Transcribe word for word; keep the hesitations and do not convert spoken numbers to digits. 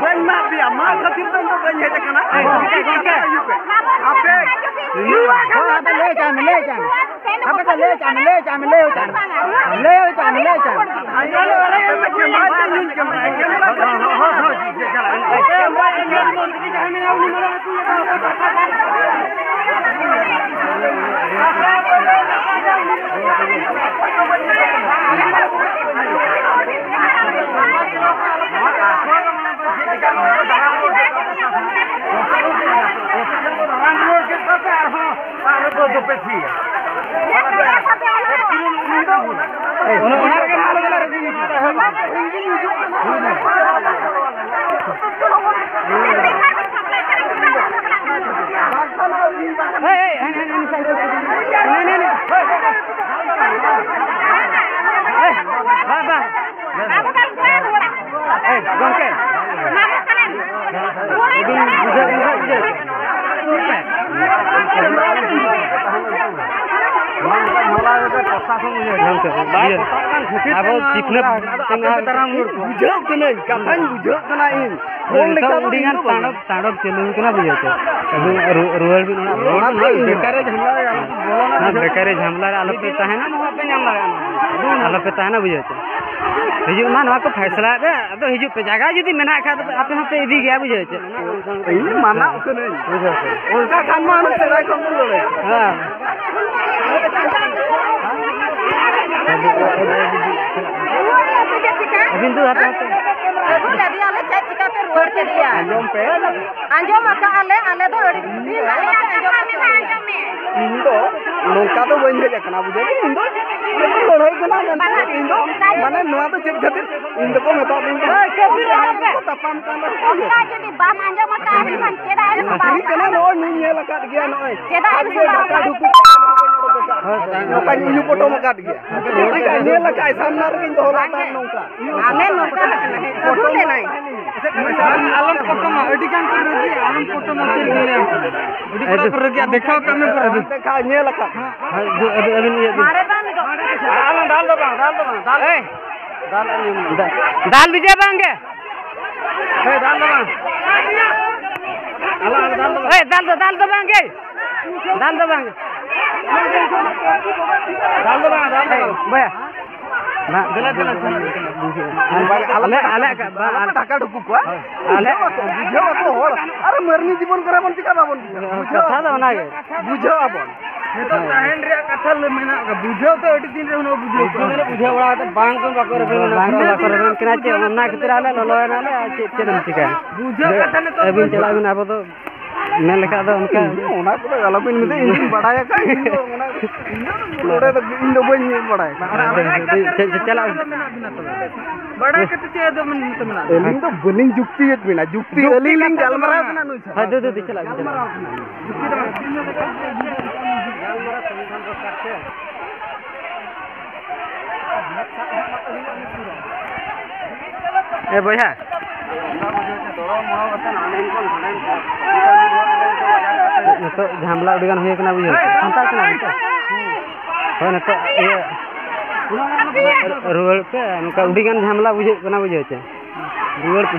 ᱵᱟᱹᱧ ᱢᱟᱜ ᱯᱮᱭᱟ, ᱢᱟᱜ ᱠᱷᱟᱹᱛᱤᱨ ᱫᱚ ᱤᱧ ᱫᱚ ᱵᱟᱹᱧ ᱦᱮᱡ ᱟᱠᱟᱱᱟ᱾ ᱜᱚᱢᱠᱮ, ᱜᱚᱢᱠᱮ᱾ ᱟᱯᱮ ᱦᱳᱭ, ᱟᱯᱮ ᱞᱟᱹᱭ ᱦᱚᱪᱚᱭ ᱢᱮ, ᱞᱟᱹᱭ ᱦᱚᱪᱚᱭ ᱢᱮ᱾ ᱟᱯᱮ ᱫᱚ ᱞᱟᱹᱭ ᱦᱚᱪᱚᱭ ᱢᱮ, ᱞᱟᱹᱭ ᱦᱚᱪᱚᱭ ᱢᱮ, ᱞᱟᱹᱭ ᱦᱚᱪᱚᱭ ᱢᱮ᱾ ᱞᱟᱹᱭ ᱦᱚᱪᱚᱭ ᱢᱮ, ᱞᱟᱹᱭ ᱦᱚᱪᱚᱭ ᱢᱮ᱾ ᱟᱸᱡᱚᱢ ᱞᱮ ᱚᱱᱟ ᱜᱮ ᱢᱮᱱᱫᱟ, ᱠᱮᱢᱨᱟ ᱛᱮ ᱤᱧ ᱦᱚᱧ ᱠᱮᱢᱨᱟᱭᱟ, ᱠᱮᱢᱨᱟ ᱠᱷᱟᱹᱛᱤᱨ ᱫᱚ ᱵᱟᱝ᱾ ᱚᱱᱟ, ᱚᱱᱟ ᱨᱮᱜᱮ ᱱᱚᱣᱟ ᱞᱟᱹᱜᱤᱫ ᱞᱮ ᱨᱮᱰᱤ ᱦᱤᱡᱩᱜᱼᱟ᱾ ᱦᱮᱸ, ᱦᱮᱸ, ᱦᱮᱸ, ᱦᱮᱸ, ᱦᱮᱸ, ᱦᱮᱸ, ᱦᱮᱸ, ᱦᱮᱸ, ᱦᱮᱸ, ᱦᱮᱸ, ᱵᱟᱝ, ᱵᱟᱝ᱾ ᱟᱵᱚ ᱫᱚ ᱨᱩᱣᱟᱹᱲ, ᱨᱩᱣᱟᱹᱲᱟ᱾ ᱮᱭ, ᱜᱚᱢᱠᱮ᱾ ᱢᱟ ᱵᱚ ᱛᱟᱦᱮᱱ᱾ ᱨᱩᱣᱟᱹᱲ, ᱟᱹᱰᱤ ᱨᱩᱣᱟᱹᱲ᱾ ᱵᱩᱡᱷᱟᱹᱣ, ᱵᱩᱡᱷᱟᱹᱣ, ᱵᱩᱡᱷᱟᱹᱣ᱾ ᱜᱚᱢᱠᱮ, ᱟᱵᱚ ᱪᱤᱠᱱᱟᱹ ᱵᱩᱡᱷᱟᱹᱜ ᱠᱟᱹᱱᱟᱹᱧ, ᱠᱟᱛᱷᱟᱧ ᱵᱩᱡᱷᱟᱹᱜ ᱠᱟᱱᱟ ᱤᱧ᱾ ᱦᱚᱲ ᱞᱮᱠᱟ ᱫᱚ ᱟᱹᱰᱤ ᱜᱟᱱ ᱤᱧ ᱫᱚ ᱵᱟᱝ᱾ ᱛᱟᱸᱰᱚᱵ, ᱛᱟᱸᱰᱚᱵ ᱪᱟᱹᱞᱩ ᱠᱟᱱᱟ, ᱵᱩᱡᱷᱟᱹᱣ ᱪᱮ? ᱟᱹᱵᱤᱱ ᱨᱩ-, ᱨᱩᱣᱟᱹᱲ ᱵᱤᱱ ᱚᱲᱟᱜ᱾ ᱚᱱᱟ ᱫᱚ ᱤᱧ ᱦᱚᱸ᱾ ᱵᱮᱠᱟᱨ ᱨᱮ ᱡᱷᱟᱢᱮᱞᱟ ᱨᱮ ᱟᱞᱚ ᱯᱮ ᱵᱚᱞᱚᱱᱟ, ᱚᱱᱟ ᱵᱩᱡᱷᱟᱹᱣ ᱵᱮᱠᱟᱨ ᱨᱮ ᱡᱷᱟᱢᱮᱞᱟ ᱨᱮ ᱟᱞᱚ ᱯᱮ ᱛᱟᱦᱮᱱᱟ᱾ ᱟᱞᱚ ᱯᱮ ᱛᱟᱦᱮᱱᱟ, ᱵᱩᱡᱷᱟᱹᱣ ᱪᱮ? ᱦᱤᱡᱩᱜ ᱢᱟ, ᱱᱚᱣᱟ ᱠᱚ ᱯᱷᱟᱭᱥᱟᱞᱟ ᱯᱮ, ᱟᱫᱚ ᱦᱤᱡᱩᱜ ᱯᱮ᱾ ᱡᱟᱭᱜᱟ ᱡᱩᱫᱤ ᱢᱮᱱᱟᱜ ᱠᱷᱟᱡ ᱫᱚ ᱟᱯᱮ ᱦᱚᱸᱯᱮ ᱤᱫᱤ ᱜᱮᱭᱟ, ᱵᱩᱡᱷᱟᱹᱣ ᱪᱮ? ᱤᱧ ᱢᱟᱱᱟ ᱩᱛᱟᱹᱨᱟᱹᱧ᱾ ᱵᱩᱡᱷᱟᱹᱣ ᱪᱮ? ᱚᱱᱠᱟ ᱠᱷᱟᱱ ᱢᱟ ᱚᱱᱟ ᱥᱮᱫᱟᱭ ᱠᱷᱚᱱ ᱵᱚᱱ ᱞᱟᱹᱲᱦᱟᱹᱭ ᱠᱟᱱᱟ᱾ ᱦᱮᱸ᱾ ᱟᱹᱵᱤᱱ ᱫᱚ ᱦᱟᱯᱮ, ᱦᱟᱯᱮ᱾ ᱟᱹᱜᱩ ᱞᱮᱫᱮᱭᱟᱞᱮ, ᱪᱮᱫ ᱪᱤᱠᱟᱹ ᱯᱮ ᱨᱩᱣᱟᱹᱲ ᱠᱮᱫᱮᱭᱟ? ᱟᱸᱡᱚᱢ ᱯᱮ᱾ ᱟᱸᱡᱚᱢ ᱟᱠᱟᱫ ᱟᱞᱮ, ᱟᱞᱮ ᱫᱚ ᱟᱹᱰᱤ ᱫᱤᱱ ᱞᱟᱦᱟ ᱞᱮ ᱟᱸᱡᱚᱢ ᱟᱠᱟᱫᱟ᱾ ᱤᱧ ᱫᱚ ᱱᱚᱝᱠᱟ ᱫᱚ ᱵᱟᱹᱧ ᱦᱮᱡ ᱟᱠᱟᱱᱟ, ᱵᱩᱡᱷᱟᱹᱣ ᱠᱮᱫ? ᱤᱧ ᱫᱚ ᱞᱟᱹᱲᱦᱟᱹᱭ ᱠᱟᱱᱟ ᱢᱮᱱᱛᱮ ᱤᱧ ᱫᱚ, ᱢᱟᱱᱮ, ᱱᱚᱣᱟ ᱫᱚ ᱪᱮᱫ ᱠᱷᱟᱹᱛᱤᱨ ᱤᱧ ᱫᱚᱠᱚ ᱢᱮᱛᱟ ᱫᱤᱧ ᱠᱟᱱᱟ, ᱡᱟᱦᱟᱸᱭ ᱠᱚᱠᱚ ᱛᱟᱯᱟᱢ ᱠᱟᱱᱟ᱾ ᱚᱱᱠᱟ ᱡᱩᱫᱤ ᱵᱟᱢ ᱟᱸᱡᱚᱢ ᱟᱠᱟᱫ ᱠᱷᱟᱱ ᱪᱮᱫᱟᱜ ᱮᱢ ᱥᱟᱯᱷᱟᱭ ᱠᱟᱱᱟ? ᱱᱚᱜᱼᱚᱭ ᱱᱩᱭ ᱧᱮᱞ ᱟᱠᱟᱫ ᱜᱮᱭᱟ, ᱱᱚᱜᱼᱚᱭ᱾ ᱪᱮᱫᱟᱜ ᱮᱢ ᱟᱡ ᱜᱮ ᱥᱟᱯᱷᱟᱭ ᱰᱟᱠᱟ ᱠᱟᱱᱟ? ᱰᱷᱩᱠᱩ ᱠᱟᱜᱼᱟ, ᱱᱚᱜᱼᱚᱭ ᱱᱚᱰᱮ ᱠᱟᱜᱼᱟ᱾ ᱦᱳᱭ, ᱦᱳᱭ᱾ ᱱᱚᱝᱠᱟᱧ ᱩᱭᱩ ᱯᱚᱴᱚᱢ ᱟᱠᱟᱫ ᱜᱮᱭᱟ᱾ ᱧᱮᱞ ᱟᱠᱟᱫ ᱥᱟᱢᱱᱟ ᱨᱮᱜᱮᱧ ᱫᱚᱦᱚ ᱞᱮᱫ ᱛᱟᱦᱮᱸᱫ ᱱᱚᱝᱠᱟ᱾ ᱟᱞᱮ ᱱᱚᱝᱠᱟ ᱟᱠᱟᱱᱟ, ᱦᱮᱸ, ᱟᱹᱜᱩ ᱞᱮᱱᱟᱭ᱾ ᱟᱞᱚᱢ ᱯᱚᱴᱚᱢᱟ, ᱟᱹᱰᱤ ᱜᱟᱱ ᱠᱚ ᱨᱟᱹᱜᱤᱜᱼᱟ, ᱟᱞᱚᱢ ᱯᱚᱴᱚᱢᱟ, ᱥᱟᱹᱨᱤ ᱜᱮ ᱞᱟᱹᱭᱟᱢ ᱠᱟᱱᱟ᱾ ᱟᱹᱰᱤ ᱠᱚᱲᱟ ᱠᱚ ᱨᱟᱹᱜᱤᱜᱼᱟ, ᱫᱮᱠᱷᱟᱣ ᱠᱟᱜ ᱢᱮ ᱯᱩᱨᱟᱹ᱾ ᱫᱮᱠᱷᱟᱣ, ᱧᱮᱞ ᱟᱠᱟᱫ᱾ ᱦᱮᱸ, ᱟᱹᱵᱤᱱ, ᱟᱹᱵᱤᱱ ᱤᱭᱟᱹ ᱵᱤᱱ᱾ ᱢᱟᱨᱮ ᱵᱟᱝ ᱫᱚ᱾ ᱟᱞᱚᱢ ᱫᱟᱞ ᱫᱚ ᱵᱟᱝ, ᱫᱟᱞ ᱫᱚ ᱵᱟᱝ, ᱫᱟᱞ᱾ ᱮᱭ! ᱫᱟᱞ ᱟᱞᱚᱢ ᱧᱟᱢᱟ᱾ ᱫᱟ-, ᱫᱟᱞ ᱫᱤᱡᱮ ᱵᱟᱝ ᱜᱮ᱾ ᱦᱮᱸ, ᱫᱟᱞ ᱫᱚ ᱵᱟᱝ᱾ ᱟᱞᱚ, ᱟᱞᱚ, ᱫᱟᱞ ᱫᱚ ᱵᱟᱝ᱾ ᱮᱭ, ᱫᱟᱞ ᱫᱚ, ᱫᱟᱞ ᱫᱚ ᱵᱟᱝ ᱜᱮ᱾ ᱫᱟᱞ ᱫᱚ ᱵᱟᱝ ᱜᱮ᱾ ᱫᱟᱞ ᱫᱚ ᱵᱟᱝ, ᱫᱟᱞ ᱫᱚ ᱵᱟᱝ᱾ ᱵᱚᱭᱦᱟ᱾ ᱵᱟᱝ, ᱫᱮᱞᱟ, ᱫᱮᱞᱟ, ᱫᱮᱞᱟ, ᱫᱮᱞᱟ᱾ ᱟᱞᱮ, ᱟᱞᱮ, ᱟᱞᱮ, ᱟᱞᱮ ᱰᱷᱟᱠᱟ ᱰᱷᱩᱠᱩ ᱠᱚᱣᱟ᱾ ᱦᱳᱭ᱾ ᱟᱞᱮ ᱵᱩᱡᱷᱟᱹᱣ ᱟᱠᱚ, ᱵᱩᱡᱷᱟᱹᱣ ᱟᱠᱚ ᱦᱚᱲ᱾ ᱟᱨ ᱢᱟᱹᱱᱢᱤ ᱡᱤᱵᱚᱱ ᱠᱚᱨᱮ ᱵᱚᱱ ᱪᱤᱠᱟ ᱵᱟᱵᱚᱱ ᱵᱩᱡᱷᱟᱹᱣᱟ? ᱠᱟᱛᱷᱟ ᱫᱚ ᱚᱱᱟ ᱜᱮ᱾ ᱵᱩᱡᱷᱟᱹᱣ ᱟᱵᱚᱱ᱾ ᱱᱤᱛᱚᱜ ᱛᱟᱦᱮᱱ ᱨᱮᱭᱟᱜ ᱠᱟᱛᱷᱟ ᱞᱟᱹᱭ ᱢᱮᱱᱟᱜ ᱟᱠᱟᱫᱟ᱾ ᱵᱩᱡᱷᱟᱹᱣ ᱫᱚ ᱟᱹᱰᱤ ᱫᱤᱱ ᱨᱮ ᱦᱩᱱᱟᱹᱝ ᱵᱩᱡᱷᱟᱹᱣ ᱠᱚᱜᱼᱟ᱾ ᱵᱩᱡᱷᱟᱹᱣ ᱵᱟᱲᱟ ᱠᱟᱛᱮ ᱵᱟᱝ ᱠᱚ ᱵᱟᱠᱚ ᱨᱮᱵᱮᱱ ᱚᱱᱟ ᱵᱟᱝ ᱠᱚ ᱵᱟᱠᱚ ᱨᱮᱵᱮᱱ ᱠᱟᱱᱟ ᱪᱮ, ᱚᱱᱟ ᱠᱷᱟᱹᱛᱤᱨ ᱟᱞᱮ ᱞᱚᱞᱚᱭᱮᱱᱟᱞᱮ, ᱟᱨ ᱪᱮᱫ, ᱪᱮᱫ ᱮᱢ ᱪᱤᱠᱟᱹᱭᱟ? ᱵᱩᱡᱷᱟᱹᱣ ᱠᱟᱛᱷᱟ ᱱᱤᱛᱚᱜ ᱟᱹᱵᱤᱱ ᱵᱩᱡᱷᱟᱹᱣ᱾ ᱪᱟᱞᱟᱜ ᱵᱤᱱ, ᱟᱵᱚ ᱫᱚ ᱢᱮᱱ ᱞᱮᱠᱷᱟᱡ ᱫᱚ ᱚᱱᱠᱟ ᱚᱱᱟ ᱠᱚᱫᱚ ᱟᱞᱚᱵᱤᱱ ᱢᱮᱱᱟ, ᱤᱧ ᱫᱚᱧ ᱵᱟᱲᱟᱭ ᱟᱠᱟᱫ, ᱤᱧ ᱫᱚ ᱚᱱᱟ, ᱤᱧ ᱫᱚ ᱱᱚᱰᱮ ᱫᱚ ᱤᱧ ᱫᱚ ᱵᱟᱹᱧ ᱵᱟᱲᱟᱭ ᱟᱠᱟᱫ᱾ ᱵᱟᱲᱟᱭ ᱠᱟᱛᱮ ᱪᱮᱫ ᱪᱮᱫ ᱪᱟᱞᱟᱜ ᱪᱮᱫ ᱟᱫᱚ ᱢᱮᱱᱟᱜ ᱵᱤᱱᱟ ᱛᱚᱵᱮ? ᱵᱟᱲᱟᱭ ᱠᱟᱛᱮ ᱪᱮᱫ ᱟᱫᱚ ᱢᱮᱱ-, ᱢᱮᱱᱟᱜ ᱵᱤᱱᱟ? ᱟᱹᱞᱤᱧ ᱫᱚ ᱵᱟᱹᱞᱤᱧ ᱡᱩᱠᱛᱤᱭᱮᱫ ᱵᱤᱱᱟ, ᱡᱩᱠᱛᱤ ᱡᱩᱠᱛᱤ ᱟᱹᱞᱤᱧ ᱞᱤᱧ ᱠᱟᱛᱷᱟ ᱫᱚ ᱜᱟᱞᱢᱟᱨᱟᱣ ᱵᱟᱝ᱾ ᱠᱟᱱᱟ ᱱᱩᱭ ᱥᱟᱶ᱾ ᱦᱳᱭ, ᱫᱩ, ᱫᱩ, ᱫᱩ, ᱪᱟᱞᱟᱜ ᱵᱤᱱ, ᱪᱟᱞᱟᱜ ᱵᱤᱱ᱾ ᱮ ᱵᱚᱭᱦᱟ, ᱱᱤᱛᱚᱜ ᱡᱷᱟᱢᱮᱞᱟ ᱟᱹᱰᱤ ᱜᱟᱱ ᱦᱩᱭ ᱠᱟᱱᱟ, ᱵᱩᱡᱷᱟᱹᱣ ᱪᱮ? ᱥᱟᱱᱛᱟᱲ ᱠᱟᱱᱟ ᱵᱤᱱ ᱛᱚ? ᱦᱳᱭ, ᱱᱤᱛᱚᱜ ᱤᱭᱟᱹ ᱨᱩᱣᱟᱹᱲ ᱯᱮ, ᱱᱚᱝᱠᱟ ᱟᱹᱰᱤ ᱜᱟᱱ ᱡᱷᱟᱢᱮᱞᱟ ᱵᱩᱡᱷᱟᱹᱜ ᱠᱟᱱᱟ, ᱵᱩᱡᱷᱟᱹᱣ ᱪᱮ? ᱨᱩᱣᱟᱹᱲ ᱯᱮ᱾